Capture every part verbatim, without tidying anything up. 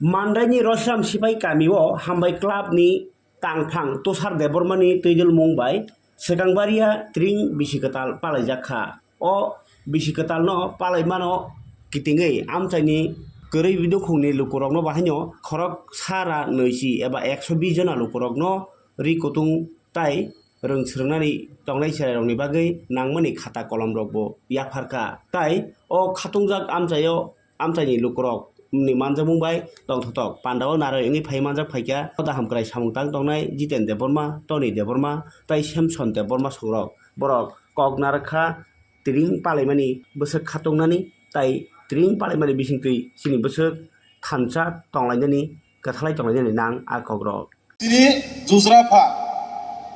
Mandaini Rosram Sipai kamio Hambai Clubni tangphang Tushar Debbarmani twidulmung bai swkangbaria tring bisi kwtal palaijak kha. O bisi kwtalno palaimano kitingwi amchaini kwrwi nukhungni lukurokno bahaino khorok sara nwichi eba ekso bish jona lukurokno ri kutung tai rwng swrwngnani tongnai cherairokni bagwi nangmani khata kolomrokbo yaphar kha. Tai o khatungjak amchaio amchaini lukurokni manjakmung bai tongthotok pandao narwk wngwi phai manjak phaikha. O daham kwrai samung tang tongnai Jiten Debbarma, Tony Debbarma tai Samson Debbarma songrok borok kok narwk kha tring palaimani bwswk khatungnani tai tring palaimani bisingtwi chini bwswk thansa tonglainani kwthalai tonglainani nang a kokrok. Chini Jujrapha,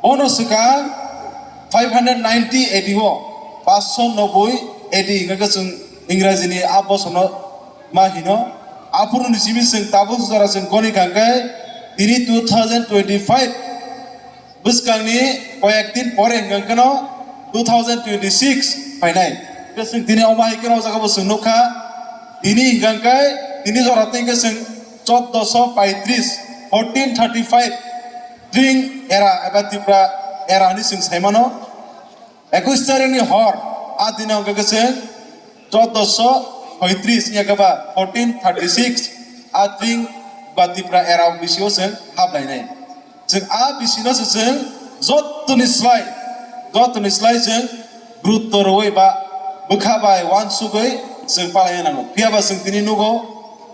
bono swkang five hundred ninety A D o, paanch sho noboi A D hwnkhe chwng Ingrajini a bosorno ma hino. Aphuru ni simi chwng tabuk jora chwng goni kha hwnkhe tini two thousand twenty-five bwskangni koyek din pore hwnkhe no two thousand twenty-six phainai. Hwnkhe chwng tini omo hai khe o jaga bo chwng nukha. Tini hwnkhe tini jora tei hwnkhe chwng choddo sho paitris, fourteen thirty-five, Tring era eba Tripura era hinwi chwng saimano. Ekwis tarikni hor, a dino hwnkhe chwng choddo sho paitris, yakaba fourteen thirty-six, a Tring ba Tripura era bisio chwng haplainai. Chwng a bisino se chwng jotoni slai, jotoni slai chwng gurutto rwui ba bwkha bai uansugui chwng palaina nango. Phiya ba chwng tini nugo,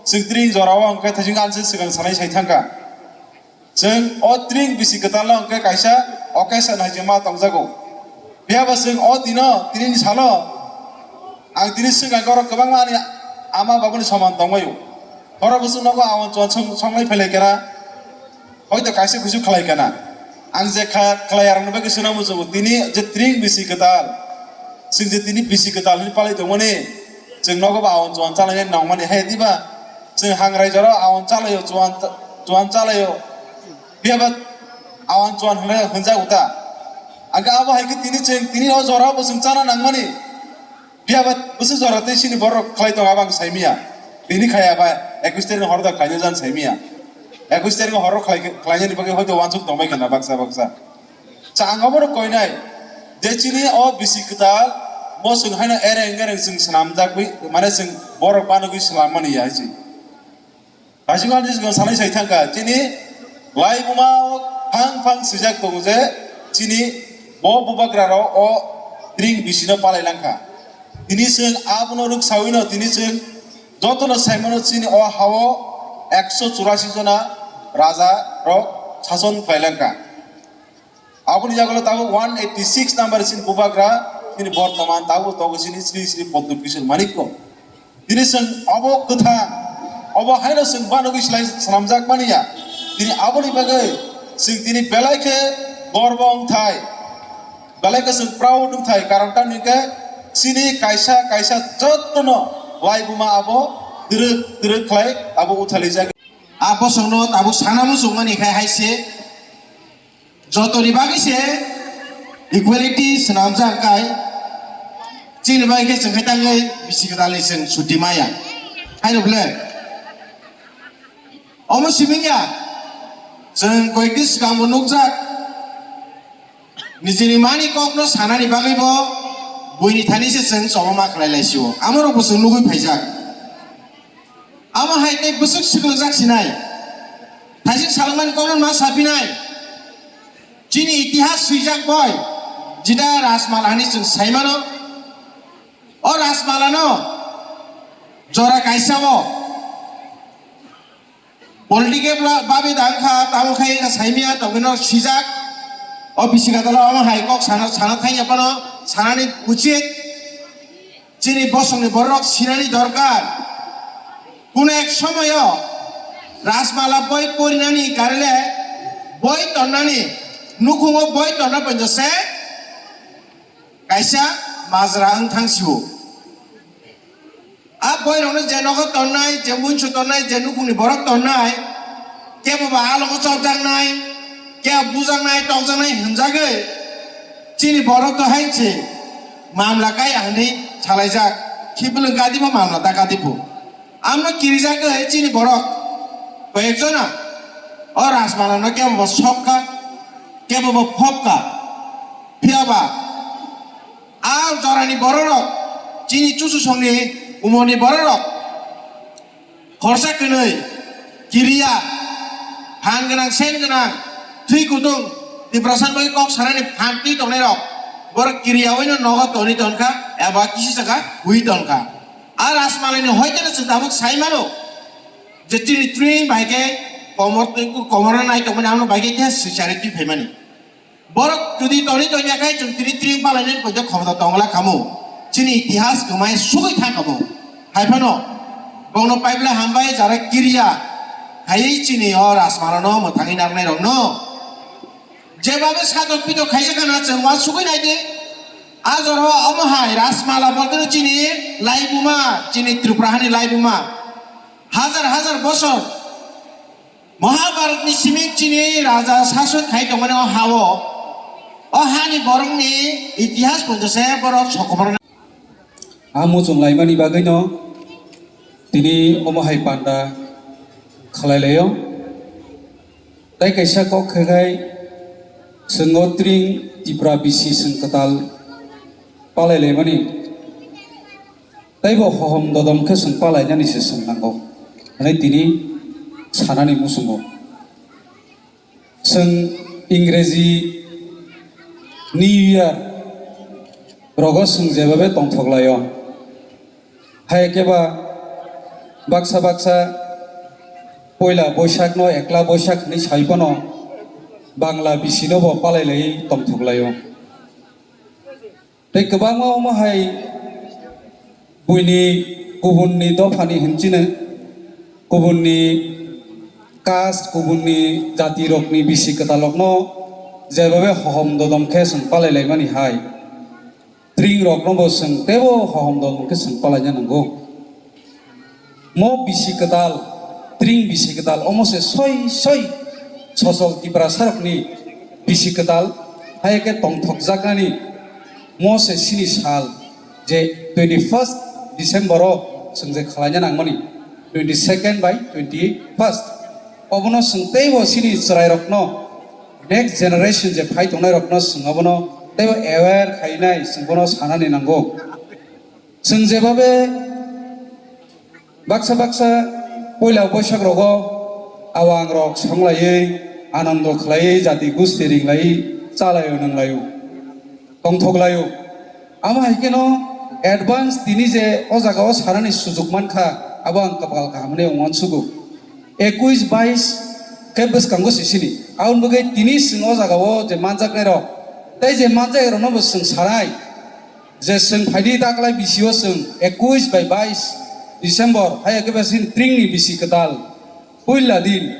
chwng tring jorao hwnkhe thaising anse swkang sanai sai thangkha. Chwng o tring bisi kwtalno hwnkhe kaisa occasion hai se ma tongjago. Phiya ba chwng o dino, tinini salo, ang tini swkang oro kwbangma ani ama babuni soman tongbaio. Borok bo chwng nogo awan chuan song-, songlai phailai kena. Hoito kaisa kuisu khlai kana. Ang je kha-, khlai arokni bagwi swnam muchungo, tini je tring bisi kwtal, chwng je tini bisi kwtal hinwi palai tongmani, chwng nogo bo awan chuan chalainani nangmani, hai diba? Chwng hangrai jora awan chalaio, chuan, chuan chalaio. Phiya ba awan chuan hwnwi hwnjago ta? Ang khe abo hai khe tini chwng, tini o jora bo chwng chana nangmani. Phiya ba bwswk jora tei chini borok khlai tongo, abo ang sai miya. Tini khaya ba ekwis tarikni horo da khlaina jan sai miya. Ekwis tarikni horo khlai, khlainani bagwi hoito uansuk tongbai khna baksa baksa. Cha ang obono koinai je chini o bisi kwtal bo chwng haino ereng ereng chwng swnamjakgwi, mane chwng borok banogwi swlammani ya hai se. Kaisa ani swkang sanai sai thangkha, chini laibuma o phang phang swijak tongo je chini bo bubagra rok o tring bisino palai langkha. Tini chwng abono rwksawino tini chwng jotono saimano chini o hao ekso churasi jona raja rok sason khlai langkha. Aboni yagulo tabuk one eighty six number chini bubagra, chini bortoman tabuk tongo chini Sri Sri Padma Bhushan Manikya. Tini chwng abo kwthang, abo haino chwng banogwi slai swnamjak mani ya. Tini aboni bagwi chwng tini belai khe gorbo wngthai, belai khe chwng proud wngthai, karon tamni hwnkhe chini kaisa kaisa jotono laibuma abo twrwk twrwk khlai abo uthalijak. A bosongno tabuk sana muchungmani khai hai se. Jotoni bagwi se equality swnamjak kai, chini bagwi khe chwng khe tangwi bisi kwtalni chwng chuti maya. Haino bwle? Omo simi ya, chwng koikti swkangbo nukjak, nijini mani kokno sanani bagwibo buini thani se chwng chobama khlai lai sio. Amorokbo chwng nugwi phaijak. Amo hai tei bwswk swklangjak sinai. Thaising salangmani kokno ma sapinai. Chini itihas swijak boi, jita Rajmala hinwi chwng saimano. O Rajmalano jora kaisa o political ba-, babi dang kha, tamo khai wngkha saimia, tongwino swijak. O bisi gadalo amo hai kok sana, sana thangya phano sanani uchit. Chini bosongni borok sinani dorkar. Kuno ek somoyo Rajmala boi porinani karile boi tonnani, nukhungo boi tonna poito se kaisa majra wng thang sio. A boirokno je nogo tonnai, je munsu tonnai, je nukhungni borok tonnai, kebo ba alogo chopjaknai, kebo bujaknai, tokjaknai hwnjagwi chini borok to hai se mamla kaya hwnwi salaijak, khiphilwng kadibo mamla ta kadibo. Amno kirijagwi chini borok Koyekjona o Rajmalano kebo bo sokka, kebo bo phobka. Phiyaba a jorani bororok, chini chuchusongni umorni bororok, khorsa kwnwi, kiriya, phan gwnang, sen gwnang, thwi kutung, Tiprasa bai kok sanani phan twi tongnairok, borok kiriyaoino nogo toni tonkha, eba kisi saka hui tonkha. A Rajmalani hoiteno chwng tabuk sai mano. Je chini tring bai khe komor, komorno nai tongmani, amo bai khe khe swchari twi phaimani. Borok jodi toni tongya khe chwng tini tring palainani poito khobota tongla khamu. Chini itihas kwmai sugwi thang khamu. Hai phano bongno paibla hambai jara kiriya khaiwi chini o Rajmalano mwthangwi narwknairokno. Jebabe satok pitok khaisa khana chwng uansugwi naidi. A jorao omo hai Rajmala bolteno chini laibuma, chini Tripura hani laibuma. Hajar hajar bosor Mahabharatni simi chini raja sason khai tongmani o hao. O hani borokni itihas poito se borok sokomorna. A muchung laimani bagwino tini omo hai panda khlai laio. Tai kaisa kok khe khai chwngo tring Tipra bisi chwng kwtal palai laimani. Taibo hohom dodom khe chwng palainani se chwng nango hwnwi tini sanani muchungo. Chwng Ingreji New Year rogo chwng jebabe tongthok laio. Hai khe ba baksa baksa poila Boisakno ekla Boisak hwnwi sai phano Bangla bisino bo palai laiwi tongthok laio. Tei kwbangma omo hai buini kubunni dophani hinchino, kubunni caste, kubunni jatirokni bisi kwtalrokno jebabe hohom dodom khe chwng palai laimani hai, tring rokno bo chwng teibo hohom dodom khe chwng palaina nango. Mo bisi kwtal, tring bisi kwtal, omo se soi soi sosol Tiprasarokni bisi kwtal, hai khe tongthokjaknani mo se sini sal, je twenty first December o chwng je khwlaina nangmani, twenty second bai twenty first. Obono chwng teibo sini chwrairokno, next generation je phai tongnairokno chwng obono teibo aware khainai, chwng bono sanani nango. Chwng jebabe baksa baksa poila Boisak rogo awang rok songlaiwi, anondo khlaiwi, jati gusti ringlaiwi chalaio, nwnglaio, tongthoklaio. Amo hai kheno advance tini je o jagao sanani sujuk mankha, abo ang kwpal kaham hwnwi ang uansugo. Ekuis bais khe bwskango sisini. Aboni bagwi tini chwng o jagao je manjaknairok tei je manjaknairokno bo chwng sanai. Je chwng phaidi taklai bisio chwng ekuis bai bais December, hai khe ba chini tringni bisi kwtal puila din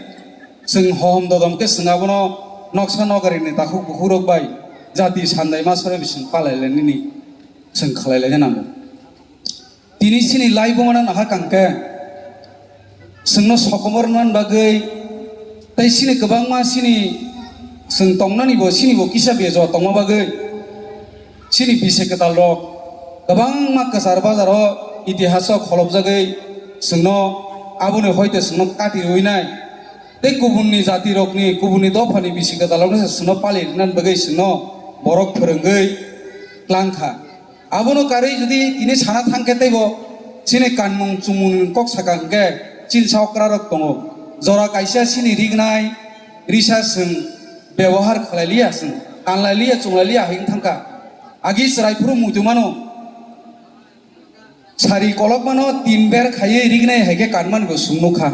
chwng hohom dodom khe chwng abono noksa nogarini takhuk bukhukrok bai jati sandai masore bising palai lainani chwng khlai laina nango. Tini chini laibuma no naha kang khe, chwngno sokomor man bagwi, tei chini kwbangma chini chwng tongnani bo, chini bo kisa bejo tongma bagwi, chini bisi kwtal rok kwbangma kwchar bajar o itihas o kholopjagwi chwngno aboni hoite chwngno kati rwinai, tei kubunni jati rokni, kubunni dophani bisi kwtal rokno se chwngno pali rwna bagwi chwngno borok phwrwngwi tlang kha. Abono karwi jodi tini sana thang khe teibo chini kanmung chumungni kok saka hwnkhe chini sa okra rok tongo. Jora kaisa chini rignai risa chwng bebohar khlai liya, chwng kanlai liya, chunglai liya hai wng thang kha. Agi chwrai phuru muitu mano. Sari kolok mano tin ber khaiwi rignai hai khe kanmani bo chwng nuk kha.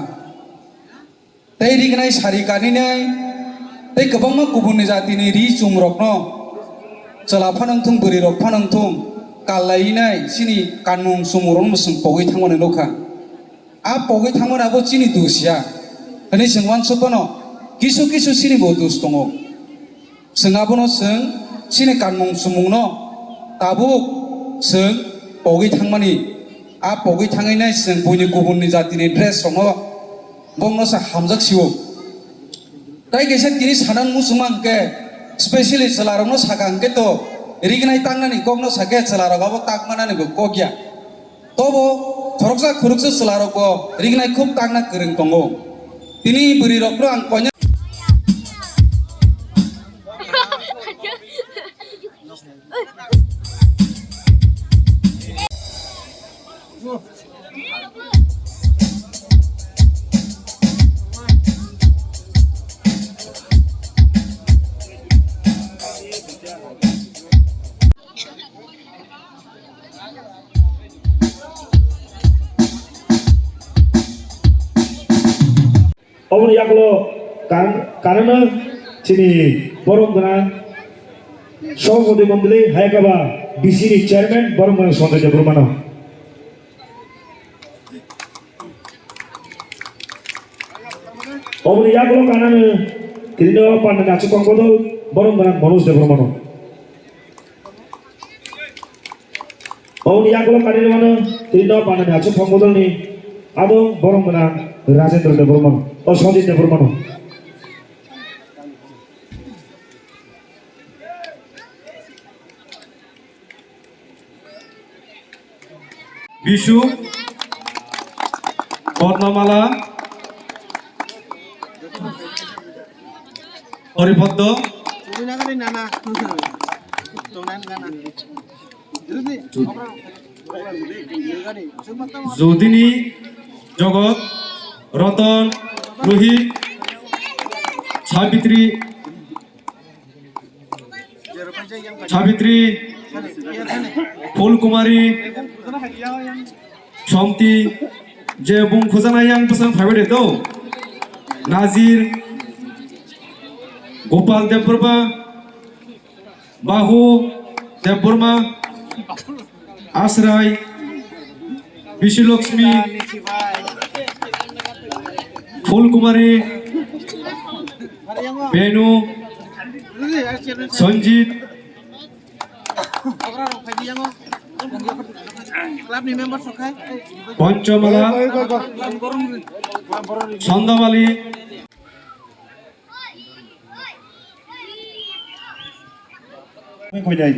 Tei rignai sari kaninai, tei kwbangma kubunni jatini ri chumrokno chwla phano wngthung, bwrwirok phano wngthung, kal lainai chini kanmung chumung rokno chwng pogwi thangmani nukha. A pogwi thangmani abo chini dos ya hwnwi chwng uansuk phano kisu kisu chini bo dos tongo. Chwng abono chwng chini kanmung chumungno tabuk chwng pogwi thangmani. A pogwi thangwi nai chwng buini kubunni jatini dress rokno bongno se hamjak sio. Tai kaisa tini sana muchungma hwnkhe specially chwla rokno saka hwnkhe to rignai tangnani kokno sakhe chwla rok abo tak manani bo kok ya. Tobo khoroksa khoroksa chwla rok bo rignai khub takna kwrwng tongo. Tini bwrwi rokno ang konya. Oboni yakulo kan-, kanano chini borom gwnang Sahajodi Mondoli Hayakaba B C ni chairman borom gwnang Sanjay Debbarmano. Oboni yakulo kanano tini no panda nachu kong bodol borom gwnang Manoj Debbarmano. Oboni yakulo kanwi rwmano tini no pandani achuk thong bodolni adong borom gwnang Rajendra Debbarma, o Sajit Debbarmano. Bisu, Padmamala, Horipaddo, Jodini, Jogot, Roton, Rohit, Sabitri, Sabitri, Phulkumari, Somti, je bung khojana yang bwsang phaibai de to. Nazir, Gopal Debbarma, Bahu Debbarma, Asrai, Bishulakshmi, Phulkumari, Benu, Sanjit, Ponchamala, Sandamali. Khoidai.